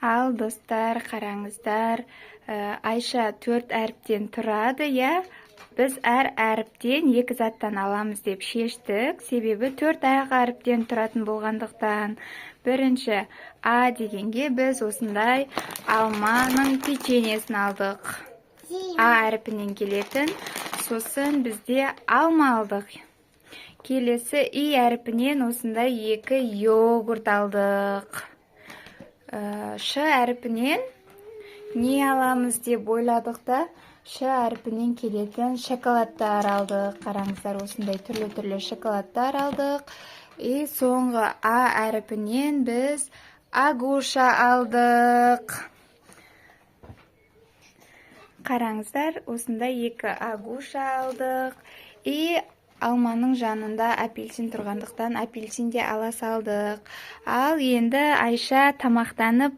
Ал, достар, қараңыздар, Айша төрт әріптен тұрады, иә. Біз әр әріптен екі заттан аламыз деп шештік, себебі төрт ақ әріптен тұратын болғандықтан. Бірінші А дегенге біз осындай алманың печеньесін алдық, А әрпінен келетін. Сосын бізде алма алдық. Келесі И әрпінен осындай екі йогурт алдық. Ш әрпінен не аламыз деп ойладық та, Ш әрпінен келетін шоколадтар алдық. Қараңыздар, осындай түрлі-түрлі шоколадтар алдық. И соңғы А әрпінен біз Агуша алдық. Қараңыздар, осындай екі Агуша алдық. И алманың жанында апельсин тұрғандықтан, апельсин де ала салдық. Ал енді Айша тамақтанып